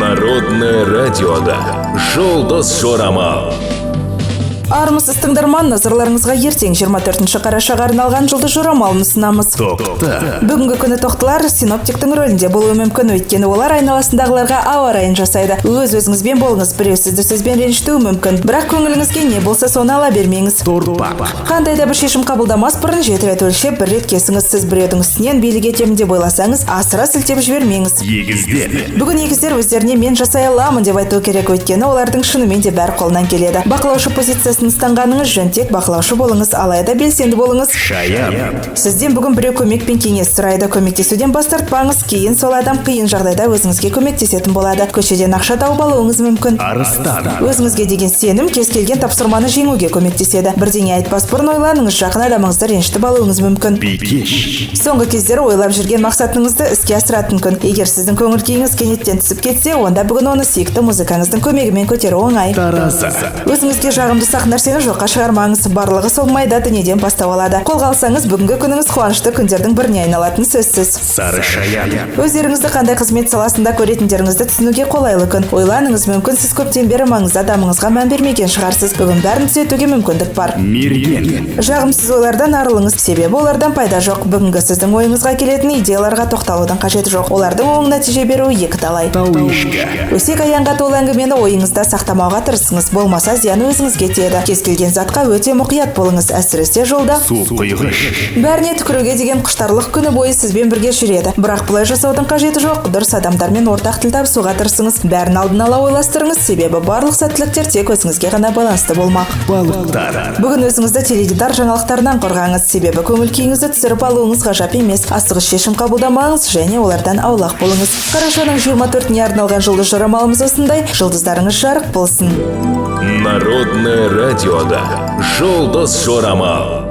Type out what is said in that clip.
Народное радиода «Жұлдыз жорамал». Армысыз, тыңдарман! Назарларыңызға ертең, 24 қарашаға арналған жұлдыз жорамалын ұсынамыз. Тоқты. Бүгінгі күні тоқтылар синоптиктің рөлінде болуы мүмкін, өйткені олар айналасындағыларға ауа райын жасайды. Өз өзіңізбен болыңыз. Біреу сізді сөзбен ренжітуі мүмкін, бірақ көңіліңізге не болса, соны ала бермеңіз. Торпақ. Қандай да бір шешім қабылдамас бұрын жеті рет өлшеп, бір рет кесіңіз. Сіз біреудің үстінен билік етемін деп ойласаңыз, асыра сілтеп жібермеңіз. Егіздер. Бүгін егіздер өздеріне «мен жасай аламын» деп айту керек, өйткені олардың шынымен де бәрі қолынан келеді. Бақылаушы позициясын ұстанғаныңыз жөн. Тек бақылаушы болыңыз, алайда белсенді болыңыз. Шаян. Сізден бүгін біреу көмек пен кеңес сұрайды. Көмектесуден бас тартпаңыз. Кейін сол адам қиын жағдайда өзіңізге көмектесетін болады. Көшеден ақша тауып алуыңыз мүмкін. Арыстан. Өзіңізге деген сенім кез келген тапсырманы жеңуге көмектеседі. Бірдеңе айтпас бұрын ойланыңыз. Жақын адамыңызды ренжітіп алуыңыз мүмкін. Бикеш. Соңғы кездері ойлап жүрген мақсатыңызды іске асыратын күн. Егер сіздің көңіл күйіңіз кенеттен түсіп кетсе, онда бүгін оны сүйікті музыкаңыздың көмегімен көтеру оңай. Таразы. Өзіңізге жағымды ұсақ нәрсені жоққа шығармаңыз. Барлығы сол майда дүниеден бастау алады. Қолға алсаңыз, бүгінгі күніңіз қуанышты күндердің біріне айналатыны сөзсіз. Сары шаян. Өздеріңізді қандай қызмет саласында көретіндеріңізді түсінуге қолайлы күн. Ойланыңыз, мүмкін, сіз көптен бері маңызды адамыңызға мән бермеген шығарсыз. Бүгін бәрін түзетуге мүмкіндік бар. Мерген. Жағымсыз ойлардан арылыңыз, себебі олардан пайда жоқ. Бүгінгі сіздің ойыңызға келетін идеяларға тоқталудың қажеті жоқ. Олардың оң нәтиже беруі екіталай. Тау ешкі. Өсек аяңға толы әңгімені ойыңызда сақтамауға тырысыңыз, болмаса зияны өзіңізге тиеді. Кез келген затқа өте мұқият болыңыз, әсіресе жолда. Су құйғыш. Бәріне түкіруге деген құштарлық күні бойы сізбен бірге жүреді, бірақ бұлай жасаудың қажеті жоқ. Дұрыс адамдармен ортақ тіл табысуға тырысыңыз. Бәрін алдын ала ойластырыңыз, себебі барлық сәттіліктер тек өзіңізге ғана байланысты болмақ. Балықтар. Бүгін өзіңізді теледидар жаңалықтарынан қорғаңыз, себебі көңіл күйіңізді түсіріп алуыңыз ғажап емес. Асығыс шешім қабылдамаңыз және олардан аулақ болыңыз. Қарашаның 24-іне арналған жұлдыз жорамалымыз осындай. Жұлдыздарыңыз жарық болсын! Народное радиода «Жұлдыз жорамал».